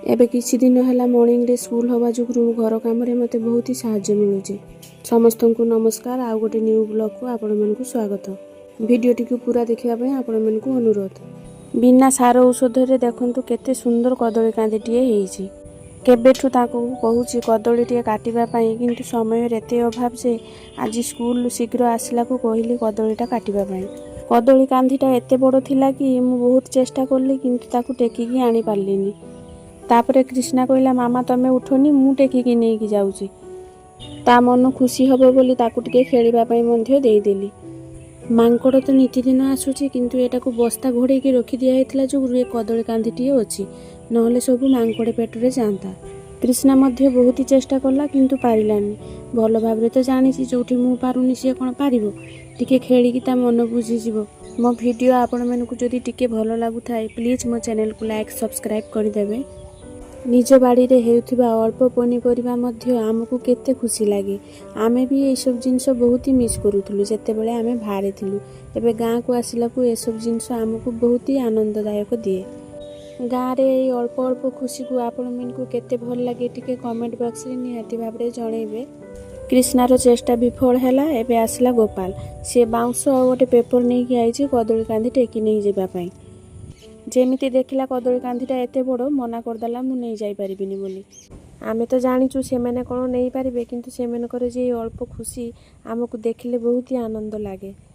ଏବେ କିଛି ଦିନ ହେଲା ମର୍ଣ୍ଣିଂରେ ସ୍କୁଲ ହେବା ଯୋଗୁଁ ଘର କାମରେ ମୋତେ ବହୁତ ହି ସାହାଯ୍ୟ ମିଳୁଛି। ସମସ୍ତଙ୍କୁ ନମସ୍କାର, ଆଉ ଗୋଟେ ନ୍ୟୁ ବ୍ଲଗ୍କୁ ଆପଣମାନଙ୍କୁ ସ୍ୱାଗତ। ଭିଡ଼ିଓଟିକୁ ପୁରା ଦେଖିବା ପାଇଁ ଆପଣମାନଙ୍କୁ ଅନୁରୋଧ। ବିନା ସାର ଔଷଧରେ ଦେଖନ୍ତୁ କେତେ ସୁନ୍ଦର କଦଳୀ କାନ୍ଦିଟିଏ ହେଇଛି। କେବେଠୁ ତାଙ୍କୁ କହୁଛି କଦଳୀଟିଏ କାଟିବା ପାଇଁ, କିନ୍ତୁ ସମୟର ଏତେ ଅଭାବ ଯେ ଆଜି ସ୍କୁଲରୁ ଶୀଘ୍ର ଆସିଲାକୁ କହିଲି କଦଳୀଟା କାଟିବା ପାଇଁ। କଦଳୀ କାନ୍ଧିଟା ଏତେ ବଡ଼ ଥିଲା କି ମୁଁ ବହୁତ ଚେଷ୍ଟା କଲି, କିନ୍ତୁ ତାକୁ ଟେକିକି ଆଣିପାରିଲିନି। ତାପରେ କ୍ରିଷ୍ଣା କହିଲା, "ମାମା, ତମେ ଉଠନି, ମୁଁ ଟେକିକି ନେଇକି ଯାଉଛି।" ତା ମନ ଖୁସି ହେବ ବୋଲି ତାକୁ ଟିକେ ଖେଳିବା ପାଇଁ ମଧ୍ୟ ଦେଇଦେଲି। ମାଙ୍କଡ଼ ତ ନିତିଦିନ ଆସୁଛି, କିନ୍ତୁ ଏଟାକୁ ବସ୍ତା ଘୋଡ଼େଇକି ରଖି ଦିଆହେଇଥିଲା ଯୋଗୁରୁ ଏ କଦଳୀ କାନ୍ଧିଟିଏ ଅଛି, ନହେଲେ ସବୁ ମାଙ୍କଡ଼ ପେଟରେ ଯାଆନ୍ତା। କ୍ରିଷ୍ଣା ମଧ୍ୟ ବହୁତ ହି ଚେଷ୍ଟା କଲା, କିନ୍ତୁ ପାରିଲାନି। ଭଲ ଭାବରେ ତ ଜାଣିଛି, ଯୋଉଠି ମୁଁ ପାରୁନି ସିଏ କ'ଣ ପାରିବ? ଟିକେ ଖେଳିକି ତା ମନ ବୁଝିଯିବ। ମୋ ଭିଡ଼ିଓ ଆପଣମାନଙ୍କୁ ଯଦି ଟିକେ ଭଲ ଲାଗୁଥାଏ, ପ୍ଲିଜ୍ ମୋ ଚ୍ୟାନେଲକୁ ଲାଇକ୍, ସବସ୍କ୍ରାଇବ୍ କରିଦେବେ। ନିଜ ବାଡ଼ିରେ ହେଉଥିବା ଅଳ୍ପ ପନିପରିବା ମଧ୍ୟ ଆମକୁ କେତେ ଖୁସି ଲାଗେ। ଆମେ ବି ଏଇସବୁ ଜିନିଷ ବହୁତ ହି ମିସ୍ କରୁଥିଲୁ ଯେତେବେଳେ ଆମେ ବାହାରେ ଥିଲୁ। ଏବେ ଗାଁକୁ ଆସିଲାକୁ ଏସବୁ ଜିନିଷ ଆମକୁ ବହୁତ ହି ଆନନ୍ଦଦାୟକ ଦିଏ। ଗାଁରେ ଏଇ ଅଳ୍ପ ଅଳ୍ପ ଖୁସିକୁ ଆପଣମାନଙ୍କୁ କେତେ ଭଲ ଲାଗେ, ଟିକେ କମେଣ୍ଟ ବକ୍ସରେ ନିହାତି ଭାବରେ ଜଣେଇବେ। କ୍ରିଷ୍ଣାର ଚେଷ୍ଟା ବିଫଳ ହେଲା। ଏବେ ଆସିଲା ଗୋପାଳ। ସିଏ ବାଉଁଶ ଆଉ ଗୋଟେ ପେପର ନେଇକି ଆଇଛି କଦଳୀ କାନ୍ଧି ଟେକି ନେଇଯିବା ପାଇଁ। ଯେମିତି ଦେଖିଲା କଦଳୀ କାନ୍ଧିଟା ଏତେ ବଡ଼, ମନା କରିଦେଲା ମୁଁ ନେଇ ଯାଇପାରିବିନି ବୋଲି। ଆମେ ତ ଜାଣିଛୁ ସେମାନେ କ'ଣ ନେଇପାରିବେ, କିନ୍ତୁ ସେମାନଙ୍କର ଯେ ଏଇ ଅଳ୍ପ ଖୁସି ଆମକୁ ଦେଖିଲେ ବହୁତ ହି ଆନନ୍ଦ ଲାଗେ।